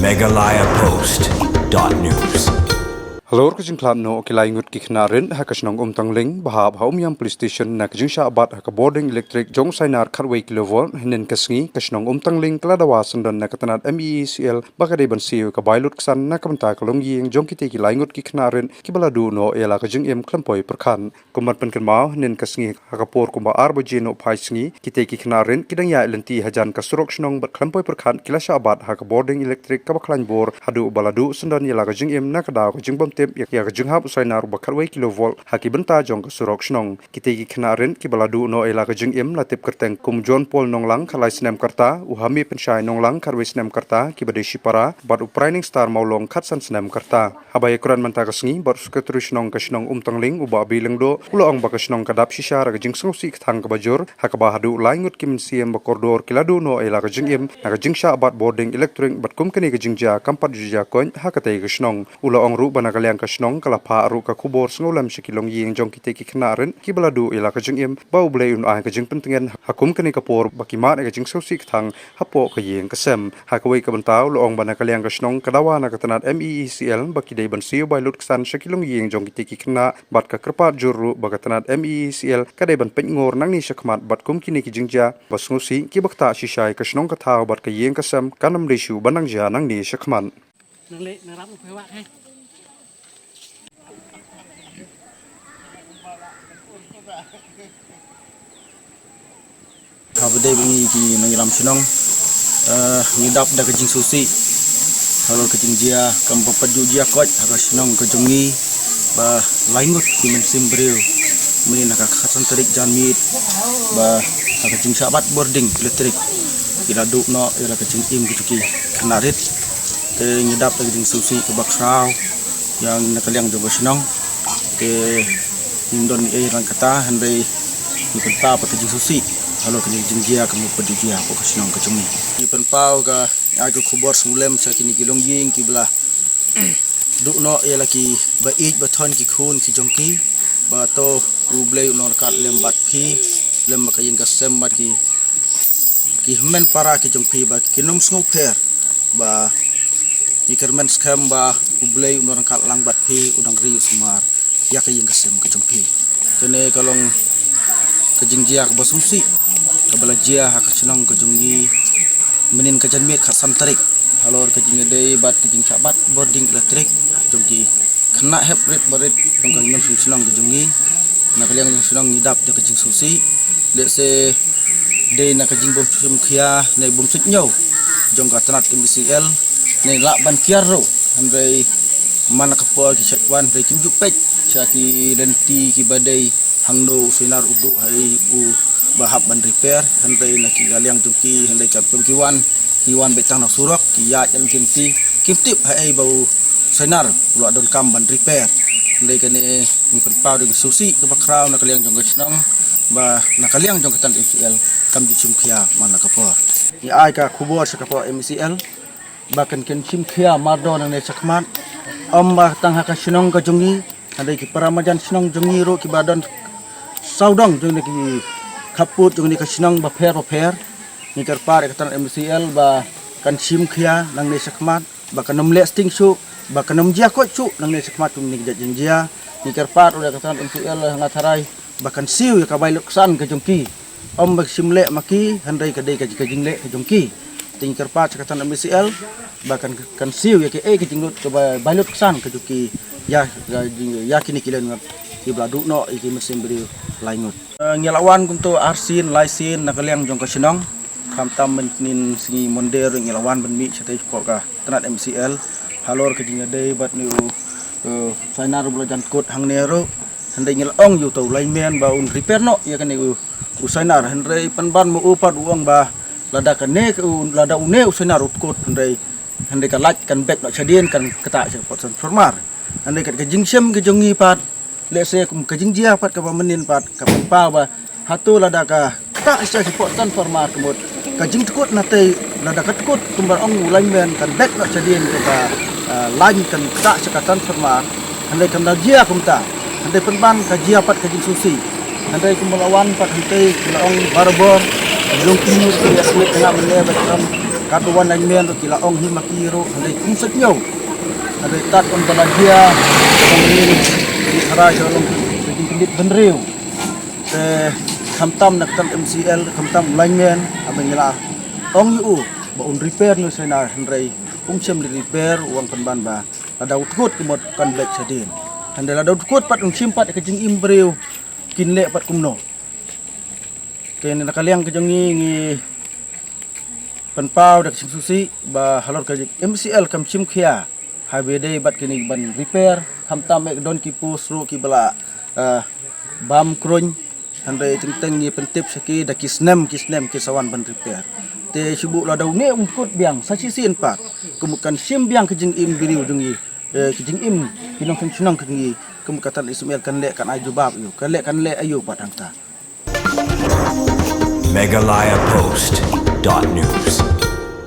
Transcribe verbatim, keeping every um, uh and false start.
Meghalaya Post dot news. Halor ka jingkhlad noh ki lai ngut ki khynnah rit ha ka shnong Umtangling ba hap ha Umiam Police Station na ka jingshah bat ha ka bording electric jong u sainar khatwei kilovolt, hynnin ka sngi ka shnong Umtangling ka la dawa syndon na ka tnat M E E C L ba ka dei ban siew ka bai lut ksan na ka bynta ka longïing jong kitei ki lai ngut ki khynnah rit kiba la duh noh ïa la ka jingim khlem poi pyrkhat. Kumban pynkynmaw, hynnin ka sngi ha ka por kumba ar baje noh phai sngi, kitei ki khynnah rit ki dang ïaid lynti hajan ka surok shnong bad khlem poi pyrkhat ki la shah bat ha ka bording electric kaba khlaiñ bor haduh ba la duh syndon ïa la ka jingim na ka daw ka jingbymtip ïa ka jinghap u sainar uba khatwei kilovolt ha ki bynta jong ka surok shnong. Kitei ki khynnah rit kiba la duh noh ïa la ka jingim la tip kyrteng kum John Paul Nonglang, khatlai snem ka rta, u Hami Pynshai Nonglang, khatwei snem ka rta, kiba dei shipara, bad u Praining Star Mawlong, khatsan snem ka rta. Haba ïakren mynta ka sngi bad u Secretary shnong ka shnong Umtangling, u Bah B. Lyngdoh, u la ong ba ka shnong ka dap shisha da ka jingsngewsih kthang kaba jur ha kaba haduh lai ngut ki mynsiem ba kordor ki la duh noh ïa la ka jingim na ka jingshah bat bording electric bad kum kane ka jingjia kam pat ju jia koit ha katei ka shnong. U la ong ruh ba na ka liang ka shnong ka la phah ruh ka khubor sngewlem sha ki longïing jong kitei ki khynnah rit kiba la duh ïa la ka jingim ba U Blei un ai ka jingpyntngen ha kum kane ka por ba ki mad ïa ka jingsngewsih kthang hapoh ka ïing ka sem. Ha kawei ka bynta u la ong ba na ka liang ka shnong ka dawa na ka tnat M E E C L ba ki dei ban siew bai lut ksan sha ki longïing jong kitei ki khynnah bad ka kyrpad jur ruh ba ka tnat M E E C L ka dei ban peit ngor nangne shakhmat bad kum kine ki jingjia ba sngewsih kiba ktah shisha ïa ka shnong ka thaw bad ka ïing ka sem kan ym dei shuh ban nang jia nangne shakhmat. Haba dei ba ngi ki nongïalam shnong, eh, ngi dap da ka jingsngewsih halor ka jingjia kaba pat ju jia koit ha ka shnong ka jong ngi, ba lai ngut ki mynsiem briew mynhynnin ha ka khatsan tarik janmiet ba ha ka jingshah bat bording electric ki la duh noh ïa la ka jingim ka jong ki khynnah rit. Te ngi dap da ka jingsngewsih kaba khraw ïa na ka liang jong ka shnong. Te ngim don ei ei ryngkat kata, hynrei ngi pynpaw pat ka jingsngewsih halor kane ka jingjia kaba pat ju jia hapoh ka shnong ka jong ngi. Ngi pynpaw ka, ai ka khubor sngewlem sha kine ki longïing kiba la duh noh ïa la ki ba ïeit ba thon ki khun ki jong ki, ba to U Blei un long ryngkat lem bad phi, lem bad ka ïing ka sem bad ki, ki hynmen para ki jong phi, ba kin ym sngewpher, ba ngi kyrmen skhem ba U Blei un long ryngkat lang bad phi, u dang ri u sumar ïa ka ïing ka sem ka jong phi. Kane ka long ka jingjia kaba sngewsih kaba la jia ha ka shnong ka jong ngi mynhynnin ka janmiet khatsan tarik halor ka jingïadei bad ka jingshah bat bording electric jong ki khynnah hep rit ba rit jong ka nongshong shnong ka jong ngi. Na ka liang jong shnong ngi dap da ka jingsngewsih, lehse dei na ka jingbym shim khia ne bym suidñiew jong ka tnat M E C L ne lah ban kiar ruh, hynrei man la ka por ki shait wan hynrei kim ju peit sha ki lynti kiba dei hangno u sainar u duh ha ei u ba hap ban repair, hynrei na ki ka liang jong ki hynrei ka pynki wan, ki wan beit tang na surok, ki ïaid ïa la ki lynti, kim tip ha ei ba u sainar u la donkam ban repair. Hynrei kane ngi pynpaw da ka jingsngewsih kaba khraw na ka liang jong ka shnong, ba na ka liang jong ka tnat M E C L kam ju shim khia man la ka por. Ngi ai ka khubor sha ka por M E C L ba kan, kan shim khia mardor nangne shakhmat. Ym ba tang ha ka shnong ka jong ngi, hynrei ki para marjan shnong jong ngi ruh kiba don sawdong jong kine ki khappud jong kane ka shnong bapher bapher. Ngi kyrpad ïa ka tnat M E C L ba kan shim khia nangne shakhmat, ba kan ym leh sting shuh, ba kan ym jia koit shuh nangne shakhmat kum kine ki jait jingjia. Ngi kyrpad ruh ïa ka tnat M E C L ha nga tharai ba kan siew ïa ka bai lut ksan ka jong ki. Ym ba shim leh ma ki, hynrei ka dei ka, ka jingleh ka jong ki. Te ngi kyrpad sha ka tnat M E C L ba kan, kan siew ïa ka, eh, ka jinglut ka bai, bai lut ksan ka jong ki ïa, ïa, ïa kine ki lai ngut kiba la duh noh ïa ki mynsiem briew lai ngut. Eh, ngi la wan kumto arsien laisien na ka liang jong ka shnong. Khamtam mynhynnin sngi Monday ruh ngi la wan ban mih shatei shapoh ka tnat M E C L halor ka jingïadei bad une u, eh, sainar uba la jan kut hangne ruh. Hynrei ngi la ong ïa uto u lineman ba un repair noh ïa kane u, u sainar, hynrei pynban ma u pat u ong ba lada kane ka u, lada une u sainar u tkut, hynrei, hynrei ka light kan bek noh shadien, kan ktah sha ka pot transformer. Hynrei kat ka jingshem ka jong ngi pat, lehse kum ka jingjia pat kaba mynhynnin pat ka pynpaw ba hato lada ka ktah sha ka pot transformer ka mut ka jingtkut na tei, lada ka tkut kumba ong u lineman kan bek noh shadien kata, ah, line kan ktah sha ka transformer. Hynrei kam da jia kumta, hynrei pynban ka jia pat ka jingsngewsih. Hynrei kumba la wan pat hangtei ka la ong barabor, long ki mut ka ïa sngewthuh nga mynne ba kam Katto katne lineman ruh ki la ong hi ma ki ruh hynrei kum sa tñiew. Hynrei tad kum ba la jia, ki tharai sha long ki kyndit bynriew. Te khamtam na ka tnat M C L, khamtam lineman, haba ngi la ong ïa u ba un repair ïa u sainar hynrei um shym li repair, u ong pynban ba lada u tkut ka mut kan beit shadien. Hynrei lada u tkut pat un shim pat ka jingim briew, kin leh pat kumno. Te na ka liang ka jong ngi ngi pynpaw da ka jingsngewsih ba halor ka M C L kam shim khia haba dei bad kine ban repair, khamtam eh don ki post ruh kiba la, eh, bam kruiñ. Hynrei teng teng ngi pyntip sha ki da ki snem ki snem ki sa wan ban repair. Te shu buh lada une um tkut biang sa shisien pat, kum kan shim biang ka jingim briew jong ngi, eh, ka jingim ki nongshong shnong ka jong ngi, kum ka tnat M C L kan leh kan ai jubab ïa u, kan leh kan leh ïa u pat hangta. Meghalaya Post dot news.